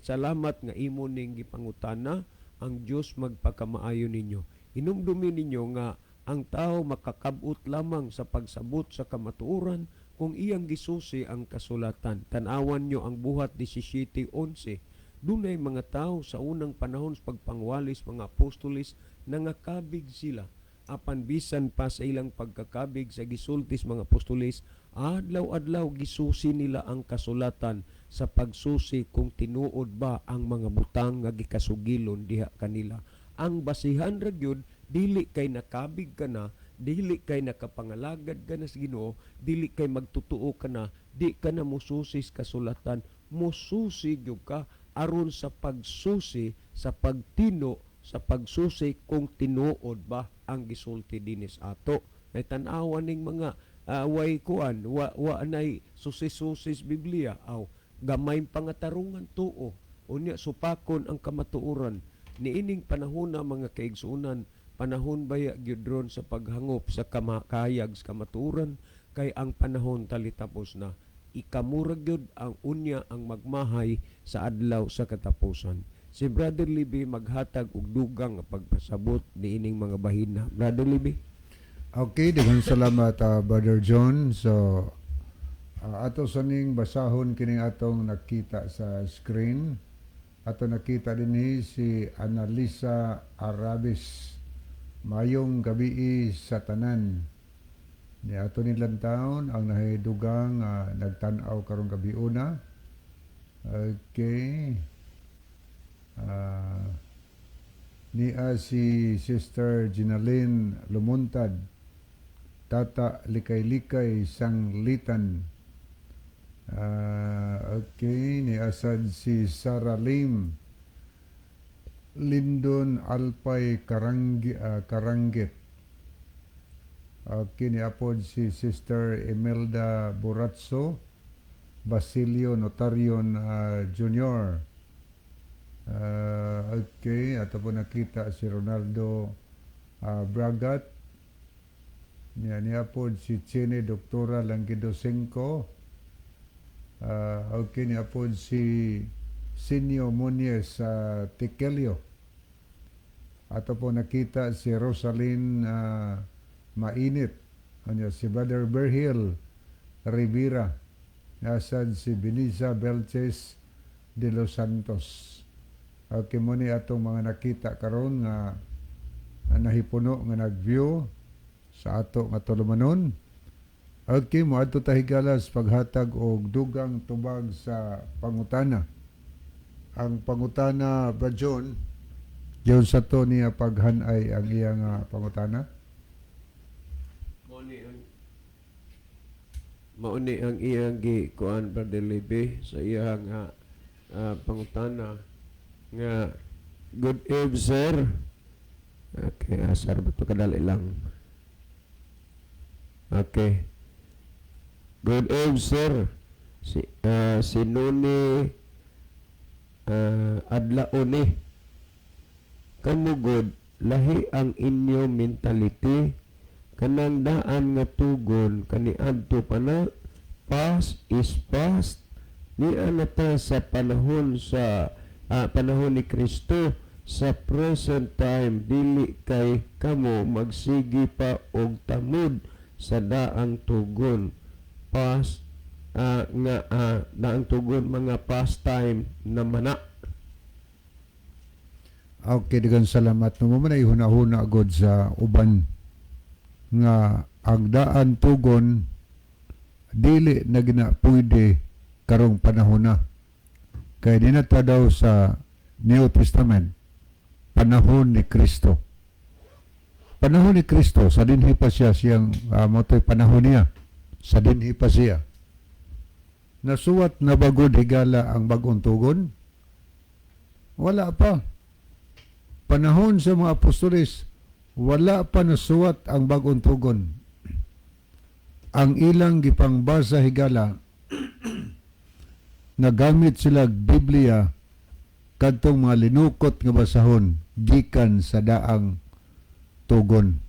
Salamat nga imo ning gipangutana. Ang Dios magpakamaayo ninyo. Inumdumi ninyo nga ang tao makakabot lamang sa pagsabot sa kamatuoran kung iyang gisusi ang kasulatan. Tan-awan nyo ang Buhat 17:11. Dunay mga tao sa unang panahon sa pagpangwalis mga apostoles, nangakabig sila. Apan bisan pa sa ilang pagkakabig sa gisultis mga apostoles, adlaw-adlaw gisusi nila ang kasulatan sa pagsusi kung tinuod ba ang mga butang nga gikasugilon diha kanila. Ang basihan ra gyud, dili kay nakabig ka na, dili kay nakapangalagad ka na sa Ginoo, dili kay magtutuo ka na, di ka na mususi sa kasulatan. Mususi gyud ka aron sa pagsusi, sa pagtino, sa pagsusi kung tinuod ba ang gisulti dinis ato. Nay tan-awa ning mga way kuan, wa nay susi-susis Biblia, aw gamay pangatarungan tuo, unya supakon ang kamatuoran. Niining panahon na, mga kaigsuonan, panahon baya gyud ron sa paghangop sa kahayag sa kamatuoran, kay ang panahon talitapos na. Ikamura gyud ang unya ang magmahay sa adlaw sa katapusan. Si Brother Libby maghatag og dugang nga pagpasabot niining mga bahina. Brother Libby. Okay, daghang salamat, Brother John. So ato sa ning basahon kining atong nakita sa screen. Ato nakita dinhi si Annalisa Arabis. "Mayong gabii sa tanan." Ni ato ni taon ang nahidugang nagtan-aw karong gabi una. Okay. Niya si Sister Ginalyn Lumuntad. "Tata likay-likay sanglitan." Okay, ni asad si Sarah Lim. Lindon Alpay Karanggit. Okay, ni apod si Sister Imelda Buratso, Basilio Notarion Jr. Okay, ato po nakita si Ronaldo Bragat. Niya niya po si Chene Doktora Langgido Senko. Okay, niya po si Sinyo Muñez sa Tikelio. Ato po nakita si Rosalyn Mainit. Ano, si Brother Berhil Rivera. Nasad si Benisa Belches de los Santos. Okay mo ni atong mga nakita karon nga nahipuno nga nag-view sa ato nga tulumanon. Okay, mo adto ta, higala, sa paghatag og dugang tubag sa pangutana. Ang pangutana, Brad John, diyon sa to niya paghanay ang iyang pangutana. Mao ni ang iyang gi kuan, Brother Libe, sa iyang pangutana nga, "Good eve, sir." Okay, asar ba to, kadali lang. Okay. "Good eve, sir." Si Nuni Adlaone. "Kamo gud, lahi ang inyo mentality. Kanang daan nga tugon kaniadto pa na, past is past. Nia na ta sa panahon ni Kristo, sa present time. Dili kay kamo magsigi pa og tamod sa daang tugon. Past nga daang tugon, mga past time naman na." Okay, daghang salamat. No mo man ay huna-huna gud sa uban nga ang daan tugon dili na gina pwede karong panahon na. Kay dinata daw sa New Testament, panahon ni Kristo. Panahon ni Kristo, sa dinhi pa siya siyang mao to'y panahon niya. Sa dinhi pa siya. Nasuwat na ba gud, higala, ang bagong tugon? Wala pa. Panahon sa mga apostoles, wala pa nasuwat ang bagong tugon. Ang ilang gipangbasa, higala, nagamit sila Biblia kadtong mga linukot nga basahon gikan sa daang tugon.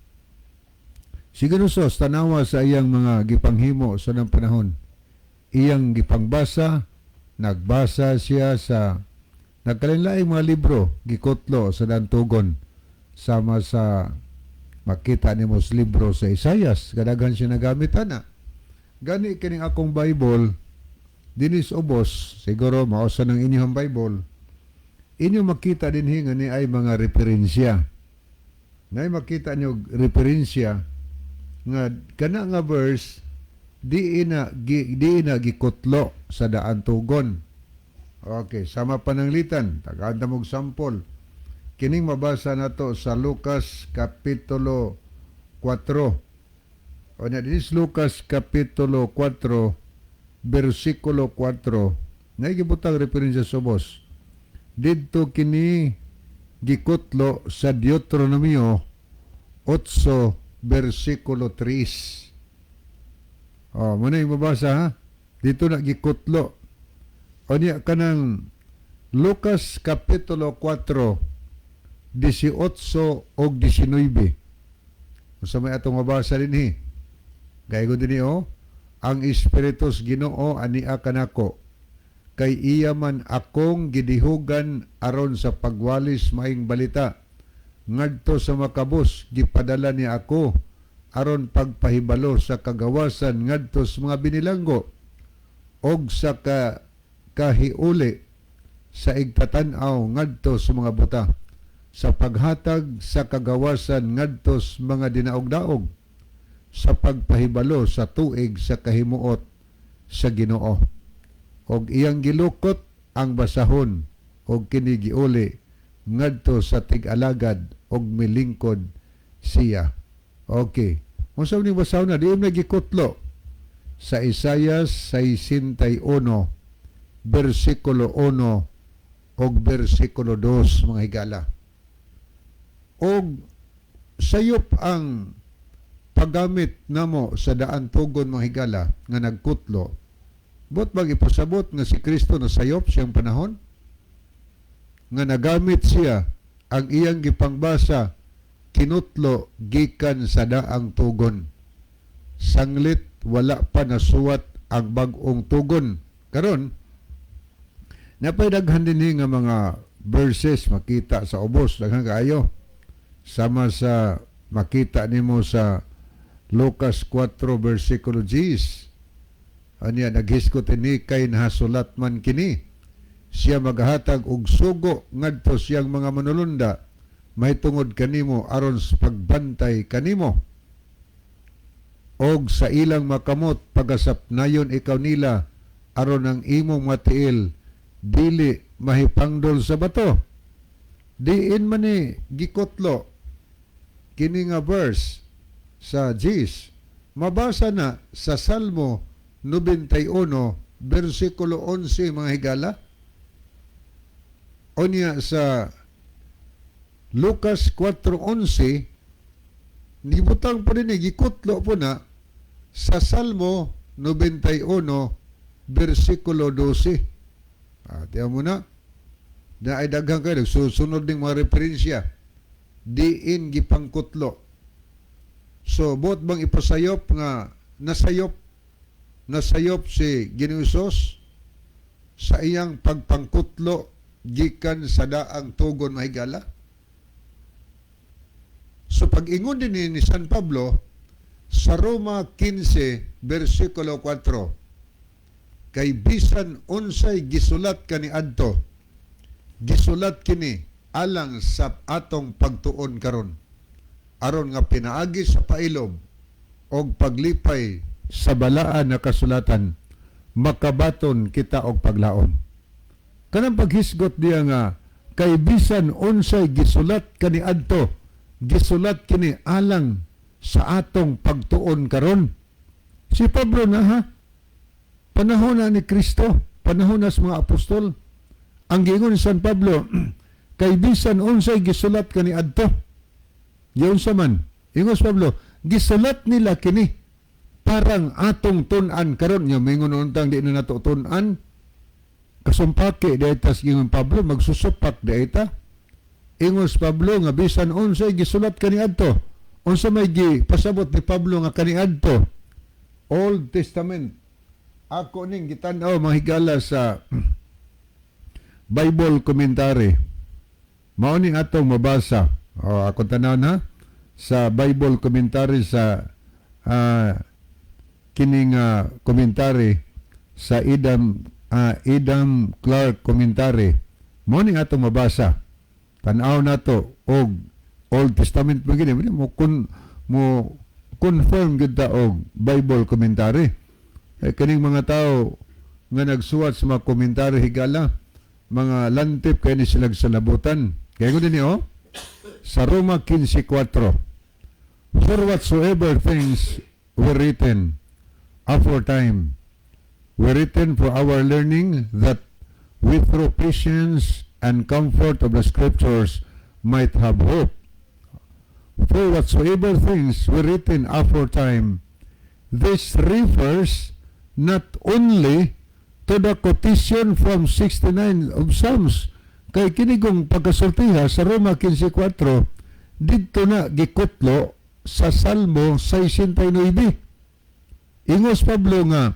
Si Genusos, tanawa sa iyang mga gipanghimo sa nang panahon. Iyang gipangbasa, nagbasa siya sa nagkalinlaing mga libro, gikutlo sa daang tugon. Sama sa makita nimo sa libro sa Isayas, kadaghan siya nagamit ana. Gani kining akong Bible, dinis ubos, siguro mao sa ng inyong Bible, inyo makita dinhi nga ni ay mga referensya. Nay makita niyo referensya nga kana nga verse di ina gikutlo sa daan tugon. Okay, sama pananglitan, tagaan ta mog sample. Kining mabasa nato sa Lucas Kapitulo 4. O na dinis Lucas Kapitulo 4 bersikulo 4. Naigibutang referensya sa ubos. Didto kini gikutlo sa Deuteronomio 8 bersikulo 3. Oh, muna yung mabasa ha. Dito na gikutlo. O niya kanang Lucas Kapitulo 4 18 og 19. Unsa may atong mabasa dinhi? Gaygon dinhi oh, "Ang Espiritu sa Ginoo ania kanako kay iya man akong gidihugan aron sa pagwalis maayong balita ngadto sa makabos. Gipadala niya ako aron pagpahibalo sa kagawasan ngadto sa mga binilanggo og sa kahiuli sa igtatan-aw ngadto sa mga buta, sa paghatag sa kagawasan ngadto sa mga dinaog-daog, sa pagpahibalo sa tuig sa kahimuot sa Ginoo. Og iyang gilukot ang basahon og kini giuli ngadto sa tig-alagad og milingkod siya. Okay. Unsa ni basahon na di na gikutlo sa Isaiah 61 bersikulo 1 og bersikulo 2, mga higala. Og sayop ang paggamit namo sa daan tugon, mga higala, nga nagkutlo. Buot bang ipasabot nga si Kristo na sayop siyang panahon? Nga nagamit siya ang iyang gipangbasa, kinutlo gikan sa daang tugon. Sanglit wala pa nasuwat ang bag-ong tugon. Karon, napay daghan dinhi nga mga verses makita sa ubos, daghan kaayo. Sama sa makita nimo sa Lucas 4 versikulo 10. Anya naghisgot ini, "Kay nahasulat man kini, siya maghatag og sugo ngadto siyang mga manulunda mahitungod kanimo aron sa pagbantay kanimo, og sa ilang makamot pagasapnayon ikaw nila aron ang imong matiil dili mahipangdol sa bato." Diin man ni gikutlo kini nga verse sa 10? Mabasa na sa Salmo 91 versikulo 11, mga higala. Unya sa Lucas 4:11, nibutang po din, gikutlo po na sa Salmo 91 versikulo 12. Tiyan mo na. Na ay daghang kayo, susunod ding mga referensya. Diin gipangkutlo? So, buot bang ipasayop nga nasayop si Ginoong sa iyang pagpangkutlo gikan sa daang tugon, mahigala? So pag-ingon din ni San Pablo sa Roma 15 versikulo 4, kay bisan unsay gisulat kaniadto, gisulat kini alang sa atong pagtuon karon, aron nga pinaagi sa pailob og paglipay sa balaan na kasulatan makabaton kita og paglaom. Kanang paghisgot diya nga kay bisan unsay gisulat kaniadto, gisulat kini alang sa atong pagtuon karon. Si Pablo na ha, panahon na ni Kristo, panahon na sa mga apostol. Ang giingon ni San Pablo, kay bisan unsay gisulat kaniadto. Giunsa man? Ingon si Pablo, gisulat nila kini parang atong tun-an karon. Nga mingon untang di na nato tun-an. Kasumpaki diay tas ingon Pablo, magsusupak diay ta. Ingon si Pablo nga bisan unsay gisulat kaniadto. Unsa may gi pasabot ni Pablo nga kaniadto? Old Testament. Ako ning gitan-aw, mga higala, sa Bible commentary. Mao ning atong mabasa. O, ako tanaw na sa Bible commentary sa kining commentary sa Adam Clarke commentary. Mao ning atong mabasa. Tan-aw nato og Old Testament man gini mo confirm gyud ta og Bible commentary. Eh, kining mga tao nga nagsuwat sa mga komentary, higala, mga lantip kay ni sila sa labutan. Kaya ko din oh, sa Roma 15:4, "For whatsoever things were written aforetime were written for our learning, that we through patience and comfort of the scriptures might have hope. For whatsoever things were written aforetime, this refers not only to the quotation from 69 of Psalms." Kay kini kong pagkasultiha sa Roma 15:4, didto na gikutlo sa Salmo 69. Ingos Pablo nga,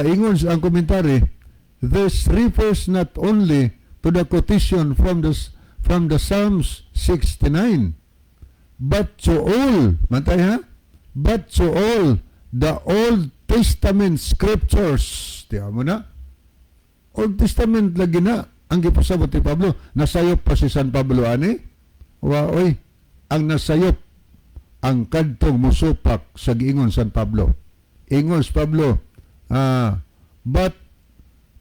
ingon ang komentary, "This refers not only to the quotation from the Psalms 69, but to all," mantay ha, But to all the Old Testament scriptures. Tiyan mo na? Old Testament lagi na ang gipasabot ni Pablo. Nasayop pa si San Pablo ani? Wa oy, ang nasayop ang kadtong musupak sa giingon San Pablo. Ingon si Pablo, but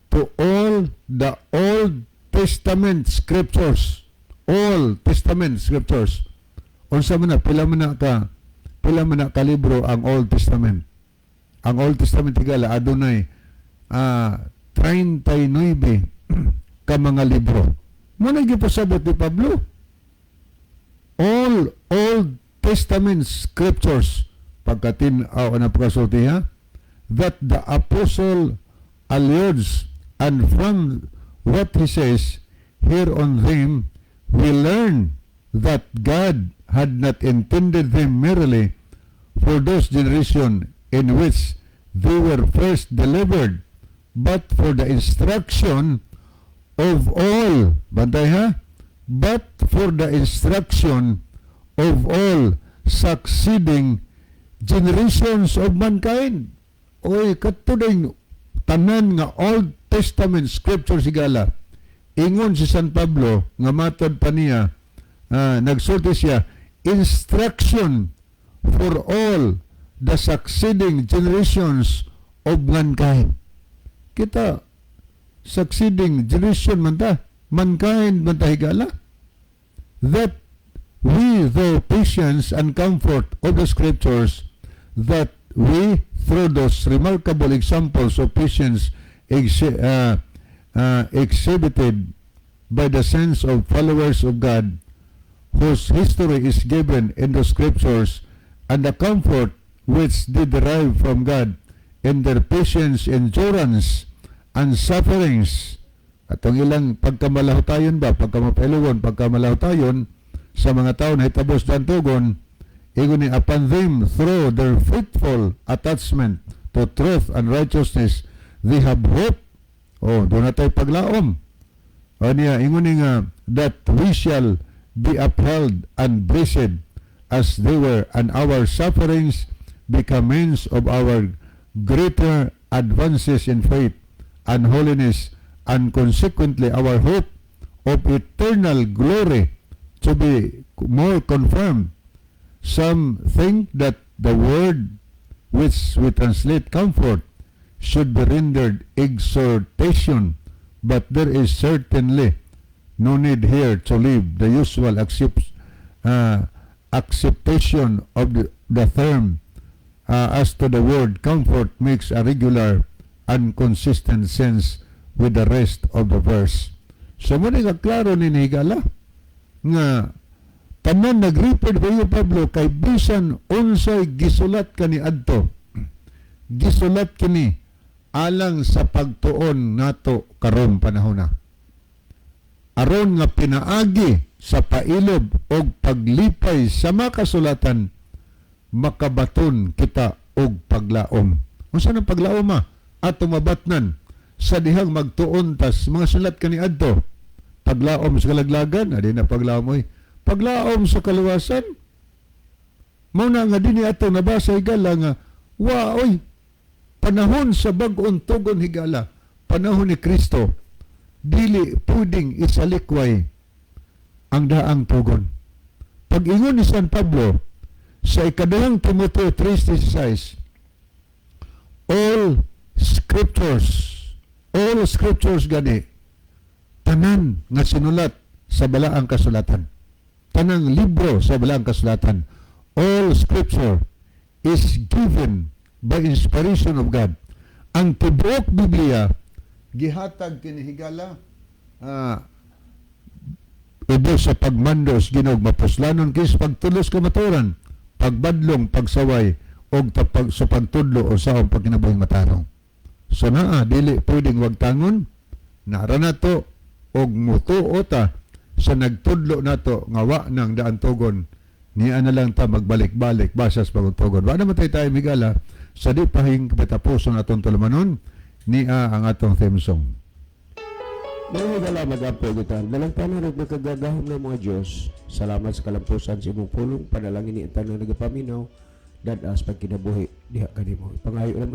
to all the Old Testament scriptures. All Testament scriptures. Unsa man na, pila man na ka libro ang Old Testament? Ang Old Testament, higala, adunay 39 ka mga libro. Mao na gipasabot ni Pablo. All Old Testament scriptures, pagkatin-aw na pagkasulti ha, that the apostle alludes, and from what he says here on them we learn that God had not intended them merely for those generation in which they were first delivered, but for the instruction of all, bantay ha, but for the instruction of all succeeding generations of mankind. Oy, kadto tanan nga Old Testament scripture, higala. Ingon si San Pablo nga matod pa niya, nagsulti siya, instruction for all the succeeding generations of mankind. Kita, succeeding generation man ta, mankind man ta, higala. That we, the patience and comfort of the scriptures, that we, through those remarkable examples of patience exhibited by the saints of followers of God, whose history is given in the scriptures, and the comfort which they derive from God in their patience, endurance, and sufferings. At ang ilang pagkamalahutayon ba, pagkamapailugon, pagkamalahutayon sa mga tao na hitabos dan tugon, ingon ni upon them through their faithful attachment to truth and righteousness, they have hope. Oh, duna tay paglaom. O niya, ingon ni nga, that we shall be upheld and blessed as they were, and our sufferings become means of our greater advances in faith and holiness, and consequently our hope of eternal glory to be more confirmed. Some think that the word which we translate "comfort" should be rendered "exhortation," but there is certainly no need here to leave the usual acceptation of the term as to the word "comfort" makes a regular and consistent sense with the rest of the verse. So mao nga klaro ni higala nga tanan nag-refer ba Pablo kay bisan unsay gisulat kani adto, gisulat kini alang sa pagtuon nato karon panahon na, aron nga pinaagi sa pailob og paglipay sa makasulatan makabaton kita og paglaom. Unsa nang paglaom ma ato mabatnan sa dihang magtuon tas mga sulat kani adto? Paglaom sa kalaglagan adi na paglaom oy, paglaom sa kaluwasan. Mao na nga dinhi ato nabasa, higala, nga wa oy panahon sa bag-ong tugon, higala, panahon ni Kristo, dili pwedeng isalikway ang daang tugon. Pag-ingon ni San Pablo sa Ikaduhang Timoteo 3:16, all scriptures, all scriptures gani, tanan nga sinulat sa balaang kasulatan, tanang libro sa balaang kasulatan, all scripture is given by inspiration of God. Ang tibuok Biblia gihatag kini, higala, ubos sa pagmando sa Ginoo, mapuslanon kini sa pagtulos kamatuoran, pagbadlong, pagsaway og tapag sa pagtudlo o sa pagkinabuhing matarong. So naa dili pwedeng wagtangon nara nato og mutuo ta sa nagtudlo nato nga wa nang daan tugon, niya na lang ta magbalik-balik basa sa bagong tugon. Wa naman tayo tayo, higala, sa di pahing katapuson atong tulumanon, niya ang atong theme song. Mga higala, mag-ampo kita. Dalangpanan ug makagagahom nga mga Diyos. Salamat sa kalampusan sa imong pulong. Panalangin ni tanan nagapaminaw. Dad-as pagkinabuhi diha kanimo. Pangayo lang.